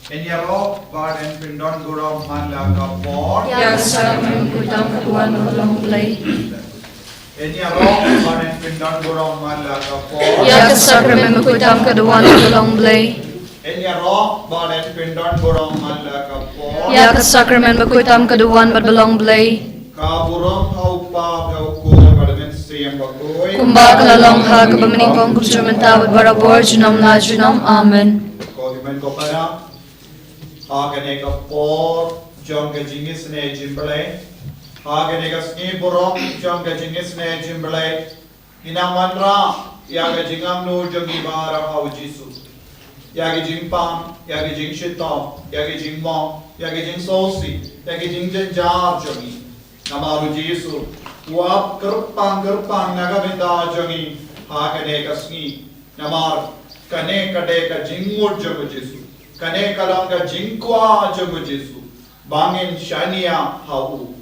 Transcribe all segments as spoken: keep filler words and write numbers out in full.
Yn ïaroh bad yn pyndon burom man la ka por. Ïa ka sakramen bakhuid tam ka duwan bad long Blei. Yn ïaroh bad yn pyndon burom man la ka por. Ïa ka sakramen bakhuid tam ka duwan bad long Blei. Yn ïaroh bad yn pyndon burom man la ka por. Ïa ka sakramen bakhuid tam ka duwan bad long Blei. Ka burom ha u Kpa bad ha u Khun bad ha u Mynsiem Bakhuid. Kumba ka la long ha kaba nyngkong, kumjuh mynta bad barabor, junom la junom. Amen. Ko hynmen ko para, ha kane ka por jong ka jingisynei jingpyllait, ha kane ka sngi burom jong ka jingisynei jingpyllait, ngi nang wanrah ïa ka jingangnud jong ngi baroh ha u Jisu. Ïa ka jingpang, ïa ka jingshitom, ïa ka jingmong, ïa ka jingsngewsih, ïa ka jingjynjar jong ngi. Namar u Jisu u ap kyrpang kyrpang na ka bynta jong ngi ha kane ka sngi. Namar kane ka dei ka jingmut jong u Jisu. Kane ka long ka jingkwah jong u Jisu ba ngin shaniah ha u.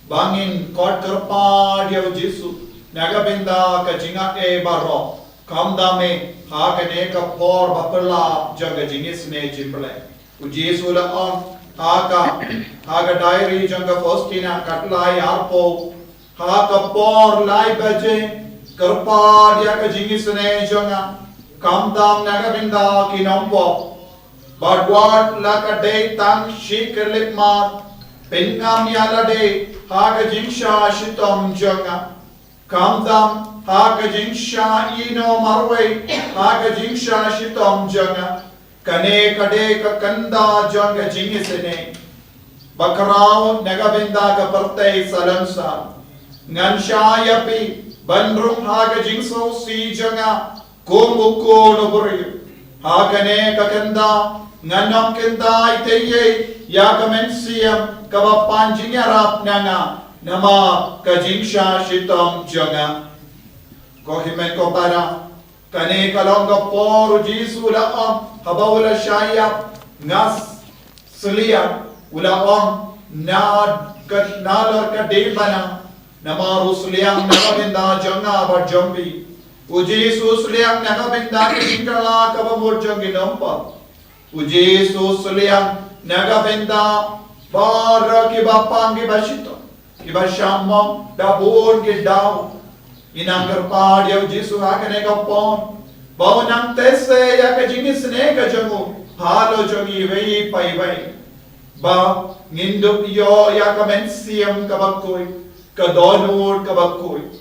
Ba ngin kot kyrpad ïa u Jisu na ka bynta ka jingaiei baroh, khamtam eh ha kane ka por baphylla jong ka jingisynei jingpyllait. U Jisu u la ong ha ka, ha ka diary jong ka Faustina, khatlai arphew, ha ka por lai baje, kyrpad ïa ka jingisynei jong nga, khamtam na ka bynta ki nongpop. Bad wat la ka dei tang shi khyllipmat, pynngam ïa lade ha ka jingshah shitom jong nga, khamtam ha ka jingshah ïehnoh marwei ha ka jingshah shitom jong nga. Kane ka dei ka kynta jong ka jingisynei. Bakhraw na ka bynta ka pyrthei salonsar, ngan shah ïa phi ban rung ha ka jingsngewsih jong nga kum u Khun u briew. Ha kane ka kynta ngan ym kyntait ei ei ïa ka mynsiem kaba pan jingïarap na nga namar ka jingshah shitom jong nga. Ko hynmen ko para, kane ka long ka por u Jisu u la ong haba u la shah ïap, nga sliang, u la ong, na ka, nalor ka diengphna, namar u sliang na ka bynta jong nga bad jong phi. U Jisu u sliang na ka bynta ka jingkylla kaba mut jong ki nongpop. U Jisu u sliang na ka bynta baroh kiba pang kiba shitom, kiba shah mong da bun ki daw. Ngi nang kyrpad ïa u Jisu ha kane ka por ba un nang test ïa ka jingisynei ka jong u halor jong ngi iwei pa iwei, ba ngin dup ïoh ïa ka mynsiem kaba khuid, ka dohnud kaba khuid.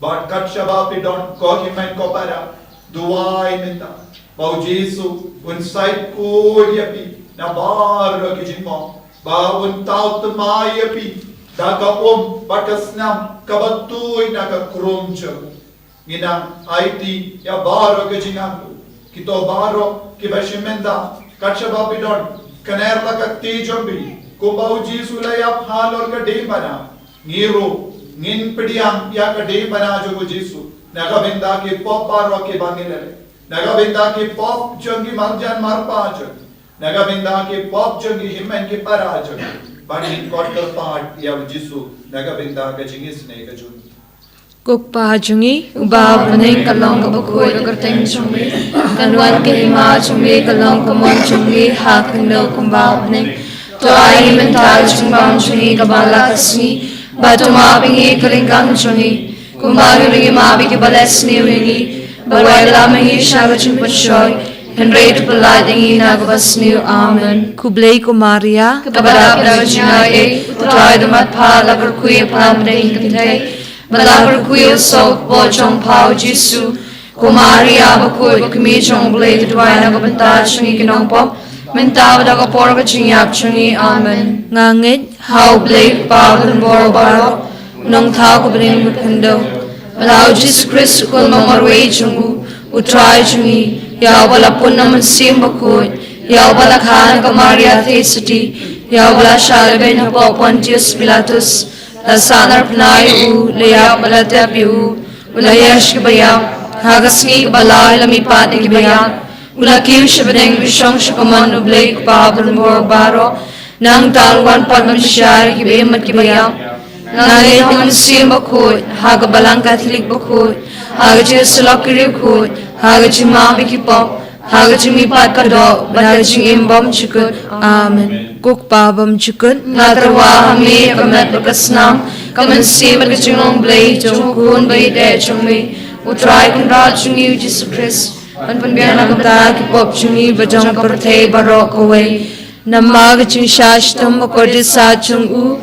Bad kat shaba phi don, ko hynmen ko para, duwai mynta ba u Jisu un sait khuid ïa phi na baroh ki jingmong, ba un thaw thymmai ïa phi da ka um bad ka snam kaba tuid na ka khrum jong u. Ngi nang aiti ïa baroh ka jingangnud, kito baroh kiba shim bynta, kat shaba phi don, kner la ka kti jong phi, kumba u Jisu u la ïap halor ka diengphna. Ngi ruh ngin pdiang ïa ka diengphna jong u Jisu na ka bynta ki pop baroh kiba ngi la leh, na ka bynta ki pop jong ki marjan marpa jong ngi, na ka bynta ki pop jong ki hynmen ki para jong ngi, ba ngin kot kyrpad ïa u Jisu na ka bynta ka jingisynei ka jong ngi. Ko Kpa jong ngi uba ha bneng, ka long kaba khuid ka kyrteng jong me, kan wan ka hima jong me, ka long ka mon jong me ha khyndew kumba ha bneng. To ai ngi mynta ka jingbam jong ngi kaba man la ka sngi, bad to map ïa ngi ka ryngkang jong ngi, kumba ngi ruh ngi map ïa kiba leh sniew ïa ngi, bad wat lam ïa ngi sha ka jingpynshoi, hynrei to pyllait ïa ngi na kaba sniew. Amen. Khublei ko Maria, kaba dap da ka jingaiei, U Trai u don bad pha, la kyrkhu ïa pha ha pdeng ki kynthei, bad la kyrkhu ïa u saw kpoh jong pha u Jisu. Ko Maria bakhuid, ko kmie jong U Blei, to duwai na ka bynta jong ngi ki nongpop, mynta bad ha ka por ka jingïap jong ngi. Amen. Nga ngeit ha U Blei Kpa uba don bor baroh, u Nongthaw ka bneng bad khyndew, bad ha u Jisu Khrist u Khun ba marwei jong u, U Trai jong ngi, ïa uba la pun na u Mynsiem Bakhuid, ïa uba la kha na ka Maria Theisotti, ïa uba la shah lehbeiñ hapoh Pontius Pilatus, la sahnarphna ïa u, la ïap bad la tep ïa u, u la ïaid sha kaba ïap, ha ka sngi kaba lai u la mihpat na kiba ïap, u la kiew sha bneng, u shong sha kamon U Blei U Kpa Banbor baroh. Nangta un wan pat ban pynshai ïa kiba im bad kiba ïap. Nga ngeit ha u Mynsiem Bakhuid, ha ka Balang Katholik bakhuid, ha ka jingïasyllok ki riewkhuid, ha ka jingmap ïa ki pop, ha ka jingmihpat ka doh, bad ha ka jingim bymjukut. Amen. Ko Kpa bymjukut, nga tyrwa ha me ïa ka met bad ka snam, ka mynsiem bad ka jinglong Blei jong u Khun ba ïeit eh jong me, U Trai Kynrad jong ngi U Jisu Khrist, ban pynbiang na ka bynta ki pop jong ngi bad jong ka pyrthei baroh kawei. Namar ka jingshah shitom bakordit sah jong u.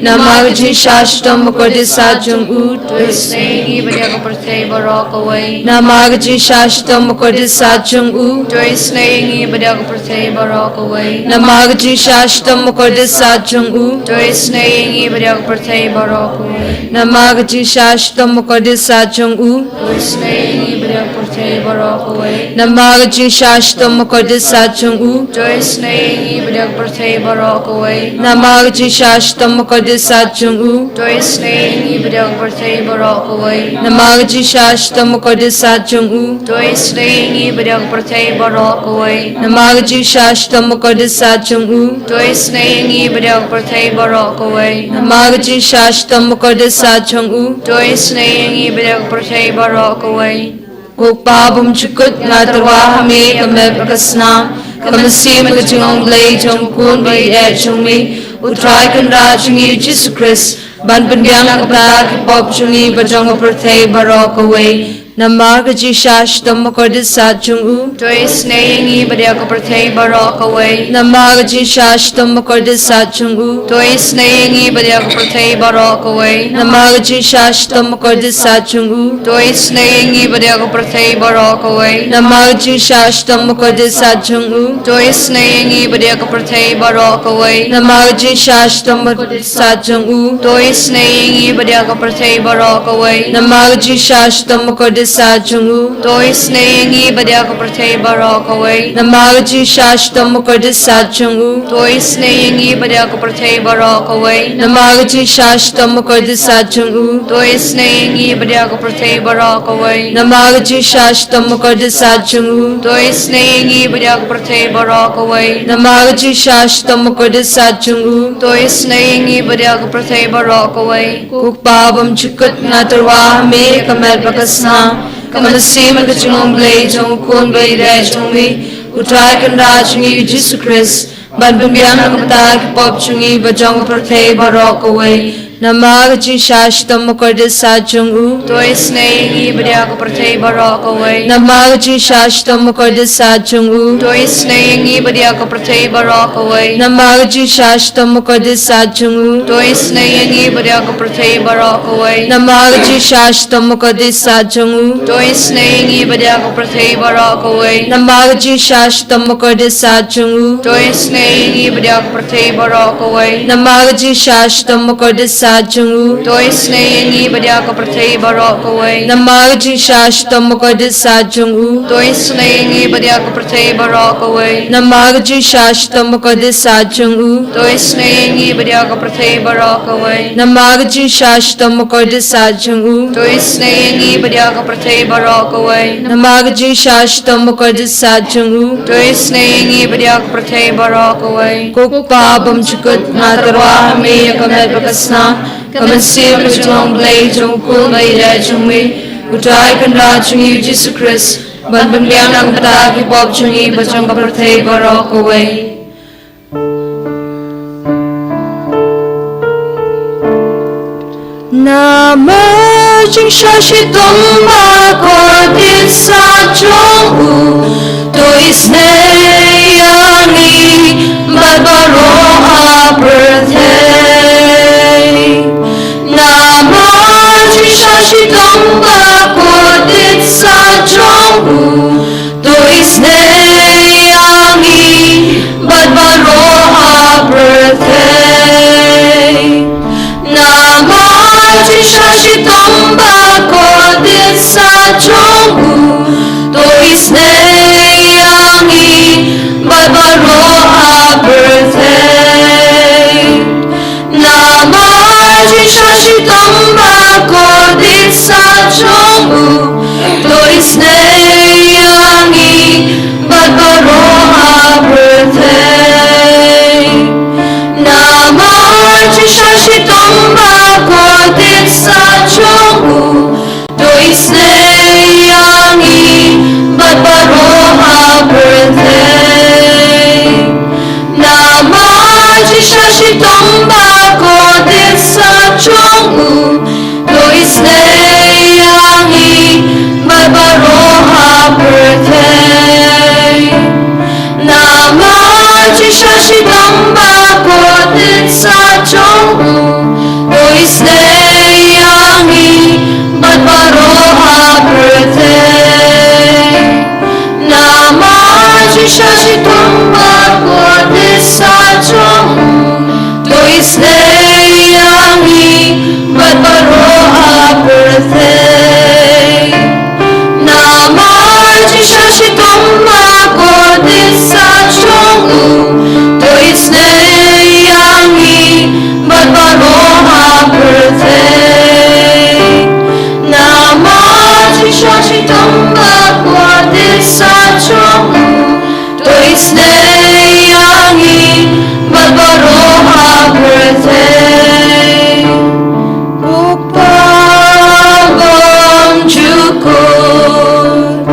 Namar ka jingshah shitom bakordit sah jong u, to isynei ïa ngi bad ïa ka pyrthei baroh kawei. Namar ka jingshah shitom bakordit sah jong u, to isynei ïa ngi bad ïa ka pyrthei baroh kawei. Namar ka jingshah shitom bakordit sah jong u, to isynei ïa ngi bad ïa ka pyrthei baroh kawei. Namar ka jingshah shitom bakordit sah jong u, to isynei ïa ngi bad ïa ka pyrthei baroh kawei. Namar ka jingshah shitom bakordit sah jong u, to isynei ïa ngi bad ïa ka pyrthei baroh kawei. Namar ka jingshah shitom bakordit sah jong u, to isynei ïa ngi bad ïa ka pyrthei baroh kawei. Namar ka jingshah shitom bakordit sah jong u, to isynei ïa ngi bad ïa ka pyrthei baroh kawei. Namar ka jingshah shitom bakordit sah jong u, to isynei ïa ngi bad ïa ka pyrthei baroh kawei. Namar ka jingshah shitom bakordit sah jong u, to isynei ïa ngi bad ïa ka pyrthei baroh kawei. Ko Kpa bymjukut, nga tyrwa ha me ïa ka met bad ka snam, ka mynsiem bad ka jinglong Blei jong u Khun ba ïeit eh jong me, U Trai Kynrad jong ngi U Jisu Khrist, ban pynbiang na ka bynta ki pop jong ngi bad jong ka pyrthei baroh kawei. Namar ka jingshah shitom bakordit sah jong u, to isynei ïa ngi bad ïa ka pyrthei baroh kawei. Namar ka jingshah shitom bakordit sah jong u, to isynei ïa ngi bad ïa ka pyrthei baroh kawei. Namar ka jingshah shitom bakordit sah jong u, to isynei ïa ngi bad ïa ka pyrthei baroh kawei. Namar ka jingshah shitom bakordit sah jong u, to isynei ïa ngi bad ïa ka pyrthei baroh kawei. Namar ka jingshah shitom bakordit sah jong u, to isynei ïa ngi bad ïa ka pyrthei baroh kawei. Namar ka jingshah shitom bakordit sah jong u, to isynei ïa ngi bad ïa ka pyrthei baroh kawei. Namar ka jingshah shitom bakordit sah jong u, to isynei ïa ngi bad ïa ka pyrthei baroh kawei. Namar ka jingshah shitom bakordit sah jong u, to isynei ïa ngi bad ïa ka pyrthei baroh kawei. Namar ka jingshah shitom bakordit sah jong u, to isynei ïa ngi bad ïa ka pyrthei baroh kawei. Namar ka jingshah shitom bakordit sah jong u, to isynei ïa ngi bad ïa ka pyrthei baroh kawei. Ko Kpa bymjukut, nga tyrwa ha me ïa ka met bad ka snam, ka mynsiem bad ka jinglong Blei jong u Khun ba ïeit eh jong me, U Trai Kynrad jong ngi U Jisu Khrist, ban pynbiang na ka bynta ki pop jong ngi bad jong ka pyrthei baroh kawei. Namar ka jingshah shitom bakordit sah jong u, to isynei ïa ngi bad ïa ka pyrthei baroh kawei. Namar ka jingshah shitom bakordit sah jong u, to isynei ïa ngi bad ïa ka pyrthei baroh kawei. Namar ka jingshah shitom bakordit sah jong u, to isynei ïa ngi bad ïa ka pyrthei baroh kawei. Namar ka jingshah shitom bakordit sah jong u, to isynei ïa ngi bad ïa ka pyrthei baroh kawei. Namar ka jingshah shitom bakordit sah jong u, to isynei ïa ngi bad ïa ka pyrthei baroh kawei. Namar ka jingshah shitom bakordit sah jong u, to isynei ïa ngi bad ïa ka pyrthei baroh kawei. Namar ka jingshah shitom bakordit sah jong u, to isynei ïa ngi bad ïa ka pyrthei baroh kawei. Namar ka jingshah shitom bakordit sah jong u, to isynei ïa ngi bad ïa ka pyrthei baroh kawei. Namar ka jingshah shitom bakordit sah jong u, to isynei ïa ngi bad ïa ka pyrthei baroh kawei. Namar ka jingshah shitom bakordit sah jong u, to isynei ïa ngi bad ïa ka pyrthei baroh kawei. Ko Kpa bymjukut, nga tyrwa ha me ïa ka met bad ka snam, ka mynsiem bad ka jinglong Blei jong u Khun ba ïeit eh jong me, U Trai Kynrad jong ngi U Jisu Khrist, ban pynbiang na ka bynta ki pop jong ngi bad jong ka pyrthei baroh kawei. Namar jingshah shitom bakordit sah jong u, to isynei ïa ngi bad baroh ha pyrthei. Namar jingshah shitom bakordit sah jong u, to isynei ïa ngi bad baroh ha pyrthei. Namar jingshah shitom bakordit Ïa ngi bad baroh ha pyrthei. Namar jingshah shitom bakordit sah jong u, to isynei ïa ngi bad baroh ha pyrthei. Namar jingshah shitom bakordit sah jong u, to isynei ïa ngi bad baroh ha pyrthei. Namar jingshah shitom bakordit sah jong u, to isynei ïa ngi bad baroh ha pyrthei. Namar jingshah shitom bakordit sah jong u, to isynei ïa ngi bad baroh ha pyrthei. Namar jingshah shitom bakordit sah jong u, to isynei ïa ngi bad baroh ha pyrthei. Ko Pa bymjukut,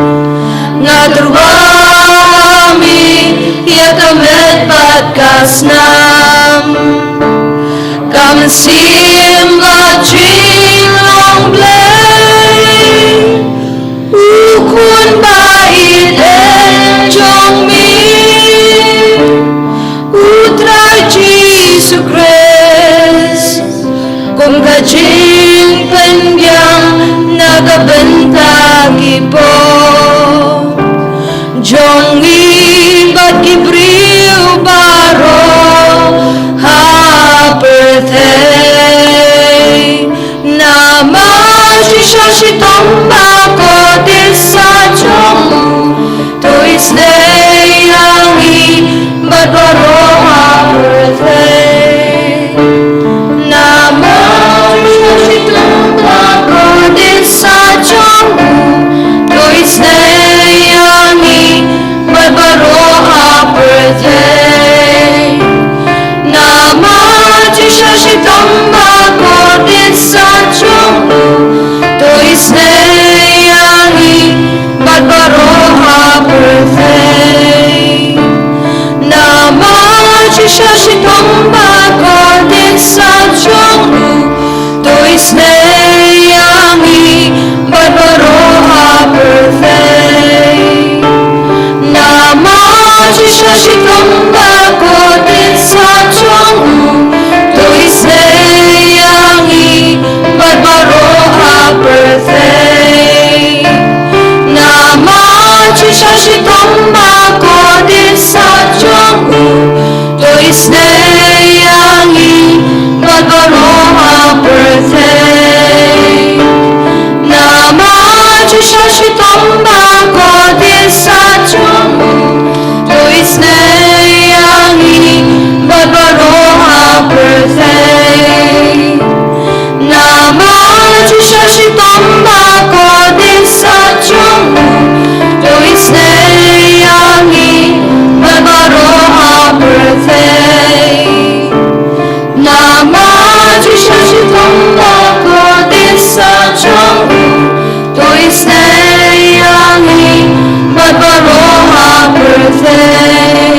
nga tyrwa ha me ïa ka met bad ka snam, ka mynsiem bad jinglong Blei. U Khun ba ïeit jong me, U Trai Jisu Khrist, kum ka jingpynbiang na ka bynta ki pop jong ngi bad ki briew baroh ha pyrthei. Namar jingshah shitom bakordit sah jong u, to isynei ïa ngi bad baroh ha pyrthei. Namar jingshah shitom bakordit sah jong u, to isynei ïa ngi bad baroh ha pyrthei. Namar jingshah shitom bakordit sah jong u, to isynei ïa ngi bad baroh ha pyrthei. Namar jingshah shitom bakordit sah jong u, to isynei ïa ngi bad baroh ha pyrthei. Namar jingshah shitom bakordit sah jong u, to isynei ïa ngi bad baroh ha pyrthei. Namar jingshah shitom bakordit sah jong u, to isynei ïa ngi bad baroh ha pyrthei. Namar jingshah shitom bakordit sah jong u, to isynei ïa ngi bad baroh ha pyrthei. Namar jingshah shitom bakordit sah jong u, to isynei ïa ngi bad baroh ha pyrthei. Namar jingshah shitom bakordit sah jong u, to isynei ïa ngi bad baroh ha pyrthei.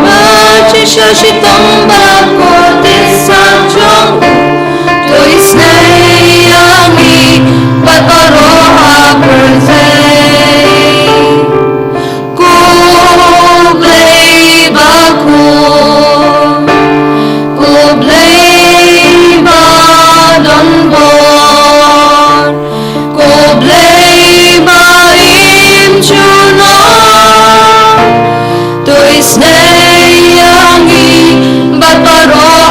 Namar jingshah shitom bakordit sah jong u, to isynei ïa ngi bad baroh ha pyrthei. Ko Blei bakhuid, ko Blei badonbor, ko Blei ba im junom, to isynei ïa ngi bad baroh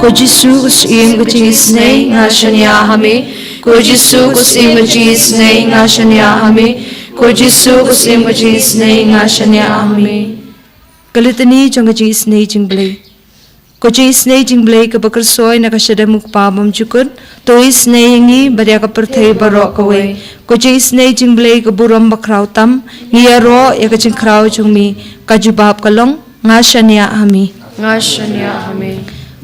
Ko Jisu, ko Syiem ka jingisynei, nga shaniah ha me. Ko Jisu, ko Syiem ka jingisynei, nga shaniah ha me. Ko Jisu, ko Syiem ka jingisynei, nga shaniah ha me. Ka Litany jong ka jingisynei jong U Blei. Ko jingisynei jong U Blei kaba kyrshoi na ka shadem U Kpa bymjukut, to isynei ïa ngi bad ïa ka pyrthei baroh kawei. Ko jingisynei jong U Blei ka burom bakhraw tam, ngi ïaroh ïa ka jingkhraw jong me. Ka jubab ka long, nga shaniah ha me. Nga shaniah ha me.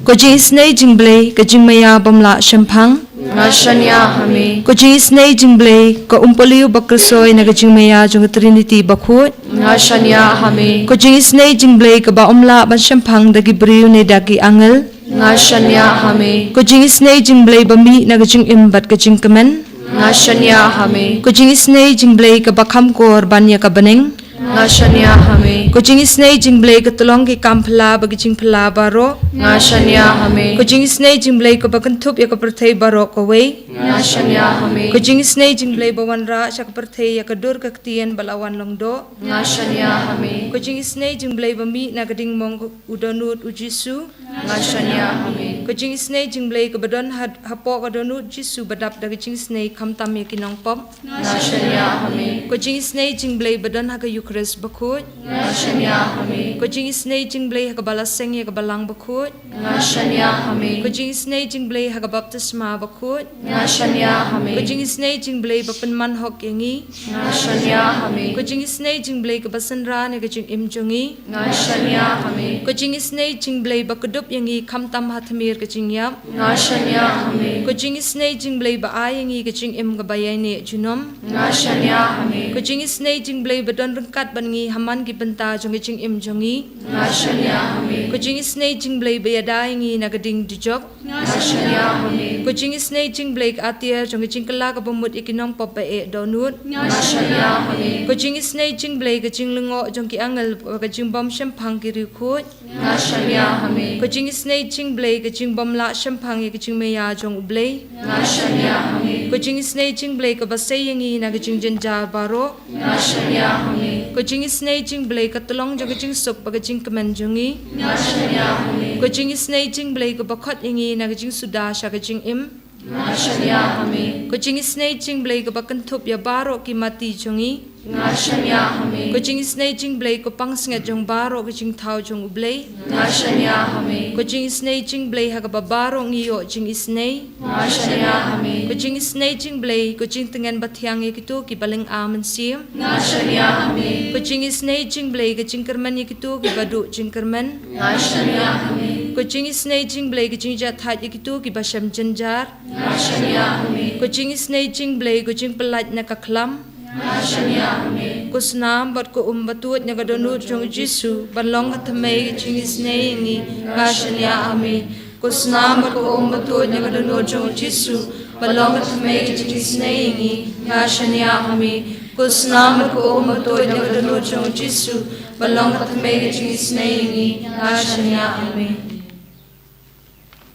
Ko jingisynei jong U Blei ka jingmaïa bym lah shemphang, nga shaniah ha me. Ko jingisynei jong U Blei ka umpohliew bakyrshoi na ka jingmaïa jong ka Trinity bakhuid, nga shaniah ha me. Ko jingisynei jong U Blei kaba ym lah ban shemphang da ki briew ne da ki angel, nga shaniah ha me. Ko jingisynei jong U Blei ba mih na ka jingim bad ka jingkmen, nga shaniah ha me. Ko jingisynei jong U Blei kaba kham kor ban ïa ka bneng, nga shaniah ha me. Ko jingisynei jong U Blei ka tyllong ki kam phylla bad ki jingphylla baroh, nga shaniah ha me. Ko jingisynei jong U Blei kaba kynthup ïa ka pyrthei baroh kawei, nga shaniah ha me. Ko jingisynei jong U Blei ba wanrah sha ka pyrthei ïa ka dur ka ktien ba la wan long doh, nga shaniah ha me. Ko jingisynei jong U Blei ba mih na ka ding mong U Dohnud U Jisu, nga shaniah ha me. Ko jingisynei jong U Blei kaba don ha, hapoh ka dohnud Jisu ba dap da ka jingisynei khamtam ïa ki nongpop, nga shaniah ha me. Ko jingisynei jong U Blei ba don ha ka Eukharist bakhuid, nga shaniah ha me. Ko jingisynei jong U Blei ha kaba la seng ïa ka Balang bakhuid, nga shaniah ha me. Ko jingisynei jong U Blei ha ka baptisma bakhuid, nga shaniah ha me. Ko jingisynei jong U Blei ba pynman hok ïa ngi, nga shaniah ha me. Ko jingisynei jong U Blei kaba synran ïa ka jingim jong ngi, nga shaniah ha me. Ko jingisynei jong U Blei ba kdup ïa ngi khamtam ha tmier ka jingïap, nga shaniah ha me. Ko jingisynei jong U Blei ba ai ïa ngi ka jingim kaba ïaineh junom, nga shaniah ha me. Ko jingisynei jong U Blei ba don ryngkat bad ngi ha man ki bynta jong ka jingim jong ngi, nga shaniah ha me. Ko jingisynei jong U Blei ba ïada ïa ngi na ka ding dujok, nga shaniah ha me. Ko jingisynei jong U Blei ka atiar jong ka jingkylla kaba mut ïa ki nongpop ba eh dohnud, nga shaniah ha me. Ko jingisynei jong U Blei ka jinglyngngoh jong ki angel bad ka jingbym shemphang ki riewkhuid, nga shaniah ha me. Ko jingisynei jong U Blei ka jingbym lah shemphang ïa ka jingmaïa jong U Blei, nga shaniah ha me. Ko jingisynei jong U Blei kaba sei ïa ngi na ka jingjynjar baroh, nga shaniah ha me. Ko jingisynei jong U Blei ka tyllong jong ka jingsuk bad ka jingkmen jong ngi, nga shaniah ha me. Ko jingisynei jong U Blei kaba khot ïa ngi na ka jingsuda sha ka jingim, nga shaniah ha me. Ko jingisynei jong U Blei kaba kynthup ïa baroh ki mati jong ngi, nga shaniah ha me. Ko jingisynei jong U Blei ko pansngiat jong baroh ki jingthaw jong U Blei, nga shaniah ha me. Ko jingisynei jong U Blei ha kaba baroh ngi ïoh jingisynei, nga shaniah ha me. Ko jingisynei jong U Blei ko jingtngen bathiang ïa kito kiba lynga mynsiem, nga shaniah ha me. Ko jingisynei jong U Blei ka jingkyrmen ïa kito kiba duh jingkyrmen, nga shaniah ha me. Ko jingisynei jong U Blei ka jingjahthait ïa kito kiba shem jynjar, nga shaniah ha me. Ko jingisynei jong U Blei ko jingpyllait na ka khlam, nga shaniah ha me. Ko snam bad ko um ba tuid na ka dohnud jong U Jisu ban long ka thymmei ka jingisynei ïa ngi, nga shaniah ha me. Ko snam bad ko um ba tuid na ka dohnud jong U Jisu ban long ka thymmei ka jingisynei ïa ngi, nga shaniah ha me. Ko snam bad ko um ba tuid na ka dohnud jong U Jisu ban long ka thymmei ka jingisynei ïa ngi, nga shaniah ha me.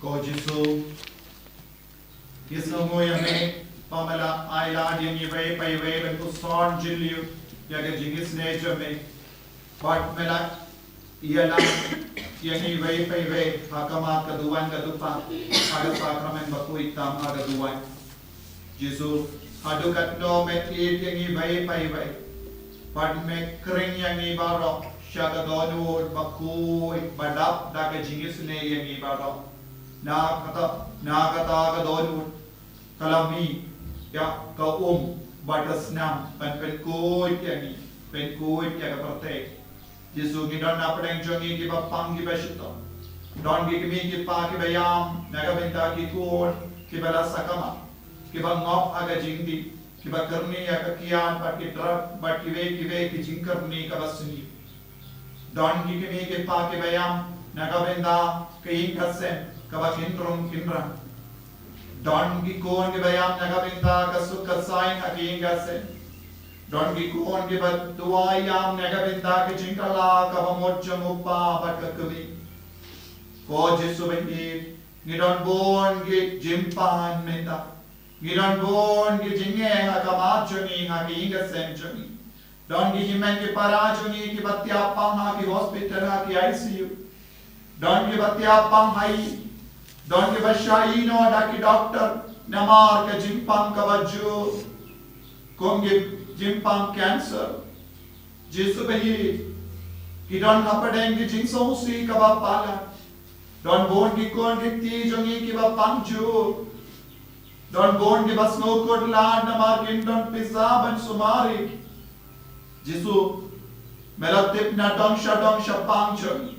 Ko Jisu, ngi sngewnguh ïa me ba me la ai lad ïa ngi iwei pa iwei ban puson jylliew ïa ka jingisynei jong me. Bad me la ïalam ïa ngi iwei pa iwei ha khmat ka duwan ka dupa ha ka sakramen bakhuid tam ha ka duwan. Jisu, haduh katno me ïeit ïa ngi iwei pa iwei. Bad me khring ïa ngi baroh sha ka dohnud bakhuid ba dap da ka jingisynei ïa ngi baroh. Na kata, na kata ka dohnud ka la mih ïa ka um bad ka snam ban pynkhuid ïa ngi, pynkhuid ïa ka pyrthei. Jisu, ngi don na pdeng jong ngi kiba pang kiba shitom. Don ki kmie ki kpa kiba ïam na ka bynta ki khun kiba la sakma, kiba ngop ha ka jingdih, kiba kyrni ïa ka kiad bad ki drug bad kiwei kiwei ki jingkyrni kaba sniew. Don ki kmie ki kpa kiba ïam na ka bynta ka ïing ka sem kaba khynrung khynrang. Don ki khun kiba ïam na ka bynta ka suk ka saiñ ha ka ïing ka sem. Don ki khun kiba duwai ïam na ka bynta ka jingkylla kaba mut jong u kpa bad ka kmie. Ko Jisu baieit, ngi don bun ki jingpang mynta. Ngi don bun ki jingeh ha khmat jong ngi, ha ka ïing ka sem jong ngi. Don ki hynmen ki para jong ngi kiba thiah pang ha ki hospital, ha ki I C U. Don kiba thiah pang ha i Don kiba shah ïehnoh da ki doktor namar ka jingpang kaba jur, kum ki jingpang cancer. Jisu ba ïeit, ki don hapdeng ki jingsngewsih kaba palat. Don bun ki khun ki kti jong ngi kiba pang jur. Don bun kiba sngewkhuslai namar kim don pisa ban sumar ïa ki. Jisu, me la tip na dong sha dong shaphang jong ngi.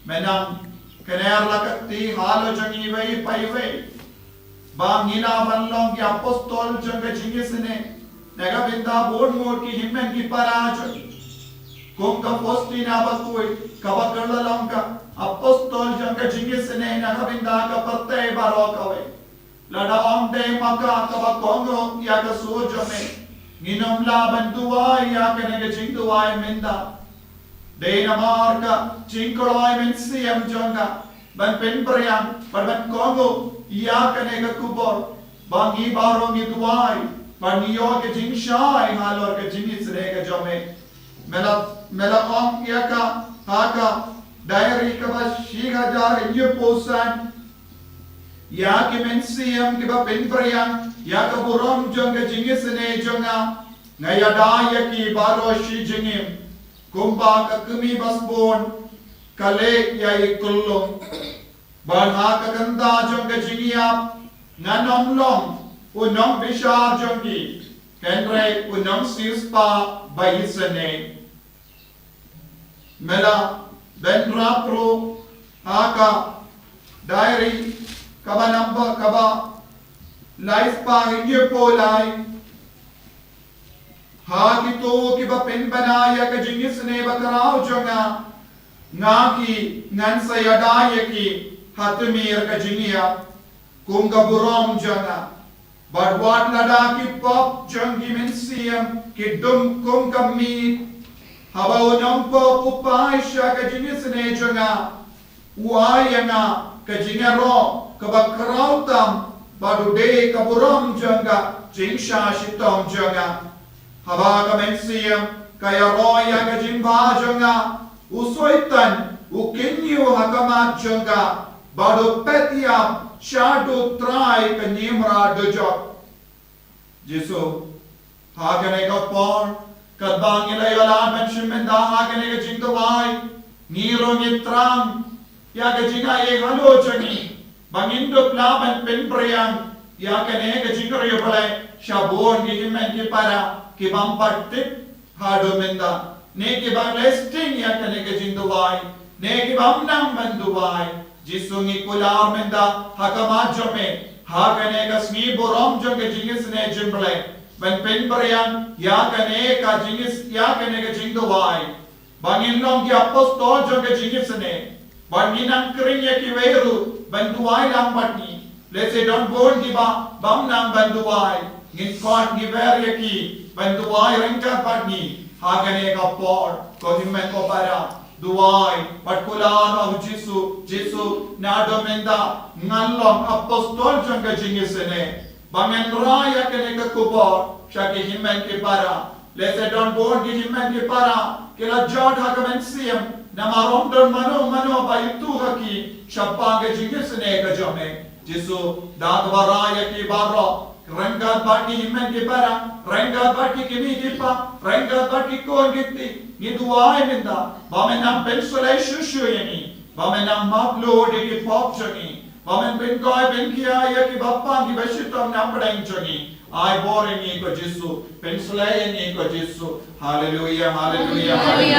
Me nang kner la ka kti halor jong ngi iwei pa iwei, ba ngin lah ban long ki apostol jong ka jingisynei na ka bynta bun ngut ki hynmen ki para jong ngi. Kum ka Faustina bakhuid, kaba kylla long ka apostol jong ka jingisynei na ka bynta ka pyrthei baroh kawei. Lada ym dei ma ka kaba kohnguh ïa ka sur jong me, ngin ym lah ban duwai ïa kane ka jingduwai mynta. Dei namar ka jingkloi mynsiem jong ka ban pynphriang bad ban kohnguh ïa kane ka khubor, ba ngi baroh ngi duwai bad ngi ïoh ka jingshai halor ka jingisynei ka jong me. Me la, me la ong ïa ka ha ka diary kaba shi hajar hynñiewphew san, ïa ki mynsiem kiba pynphriang ïa ka burom jong ka jingisynei jong nga, nga ïada ïa ki baroh shi jingim. Kumba ka kmie basbun ka leh ïa i khyllung, bad ha ka kynta jong ka jingïap ngan ym long u nongbishar jong ki, hynrei u nongsiewspah ba isynei. Me la bynrap ruh ha ka diary kaba number kaba lai spah hynñiewphew lai, ha kito kiba pynbna ïa ka jingisynei bakhraw jong nga, nga ki ngan sa ïada ïa ki ha tmier ka jingïap, kum ka burom jong nga. Bad wat lada ki pop jong ki mynsiem ki dum kum ka miet, haba u nongpop u phai sha ka jingisynei jong nga, u ai ïa nga ka jingïaroh kaba khraw tam, bad u dei ka burom jong ka jingshah shitom jong nga. Haba ka mynsiem ka ïaroh ïa ka jingbha jong nga, u Soitan u kynñiew ha khmat jong ka, bad u phet ïap shaduh trai ka niamra dujok. Jisu, ha kane ka por, katba ngi la ïoh lad ban shim bynta ha kane ka jingduwai, ngi ruh ngi thrang ïa ka jingaiei halor jong ngi, ba ngin dup lah ban pynphriang ïa kane ka jingriewblei sha bun ki hynmen ki para ki bym pat tip haduh mynta, ne ki bym leh sting ïa kane ka jingduwai, ne ki bym nang ban duwai. Jisu, ngi kular mynta ha khmat jong me ha kane ka sngi burom jong ka jingisynei jong U Blei, ban pynphriang ïa kane ka jingis, ïa kane ka jingduwai, ba ngin long ki apostol jong ka jingisynei, ba ngin nang khring ïa kiwei ruh ban duwai lang bad ngi. Lehse don bun kiba bym nang ban duwai, ngin khot ngi wer ïa ki ban duwai ryngkat bad ngi ha kane ka por. Ko hynmen ko para, duwai bad kular ha U Jisu. Jisu, naduh mynta ngan long apostol jong ka jingisynei, ba ngan rai ïa kane ka khubor sha ki hynmen ki para. Lehse don bun ki hynmen ki para ki la jot ha ka mynsiem namar ym don mano mano ba ïathuh ha ki shaphang ka jingisynei ka jong me. Jisu, da kaba rai ïa ki baroh ryngkat bad ki hynmen ki para, ryngkat bad ki kmie ki kpa, ryngkat bad ki khun ki kti, ngi duwai mynta ba men nang pynshlei shuh shuh ïa ngi, ba men nang map lut ïa ki pop jong ngi, ba men pynkoit pynkhia ïa kiba pang kiba shitom na pdeng jong ngi. Ai bor ïa ngi ko Jisu, pynshlei ïa ngi ko Jisu. Haleluia, haleluia, haleluia.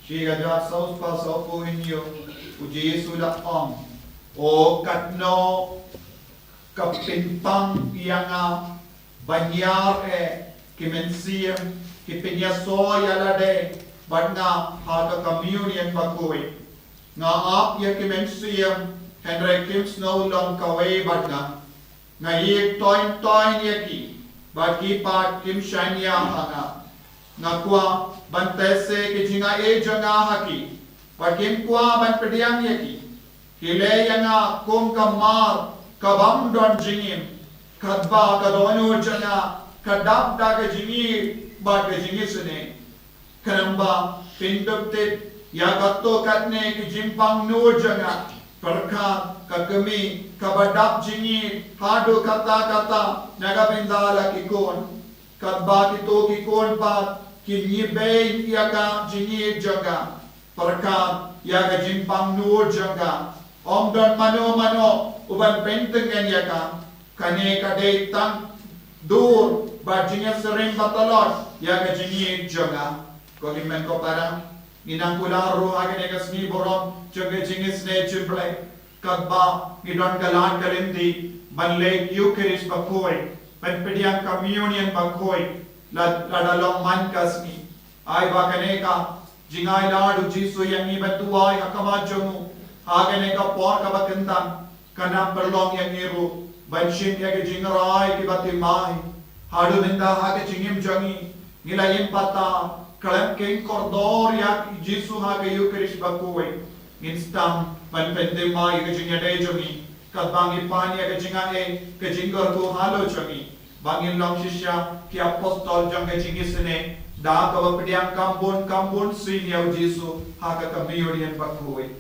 Shi hajar saw spah saw phew hynñiew, u Jisu u la ong, o katno ka pynpang ïa nga ban ïar eh ki mynsiem ki pynïasoh ïa lade bad nga ha ka communion bakhuid. Nga ap ïa ki mynsiem hynrei kim sngew long kawei bad nga. Nga ïeit toin toin ïa ki bad ki pat kim shaniah ha nga. Nga kwah ban teh se ki jingai jong nga ha ki bad kim kwah ban pdiang ïa ki. Ki leh ïa nga kum ka mar ka bym don jingim, katba ka dohnud jong nga ka dap da ka jingïeit bad ka jingisynei. Khnang ba phin dup tip ïa kato katne ki jingpang nud jong nga. Pyrkhat, ka kmie kaba dap jingïeit haduh katta katta na ka bynta la ki khun. Katba kito ki khun pat kin ïabeiñ ïa ka jingïeit jong nga. Pyrkhat ïa ka jingpang nud jong nga. Ym don mano mano uban pyntngen ïa ka. Kane ka dei tang dur bad jingïasyriem ba tlot ïa ka jingïeit jong nga. Ko hynmen ko para, ngi nang kular ruh ha kane ka sngi burom jong ka jingisynei jong U Blei. Katba ngi don ka lad ka lynti ban leh Eucharist bakhuid, ban pdiang Communion bakhuid, la, lada long man ka sngi. Ai ba kane ka jingai lad U Jisu ïa ngi ban duwai ha khmat jong u ha kane ka por kaba kyntang, kan nang pynlong ïa ngi ruh ban shim ïa ki jingrai kiba thymmai. Haduh mynta ha ka jingim jong ngi, ngi la im pat khlem kyrkhu kordor ïa U Jisu ha ka Eucharist bakhuid. Ngin sdang ban pynthymmai ïa ka jingïadei jong ngi katba ngi pan ïa ka jingaiei, ka jingkyrkhu halor jong ngi, ba ngin long shisha ki apostol jong ka jingisynei, da kaba pdiang kam bun kam bun sien ïa U Jisu ha ka Communion bakhuid.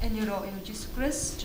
Yn ïaroh ïa U Jisu Khrist.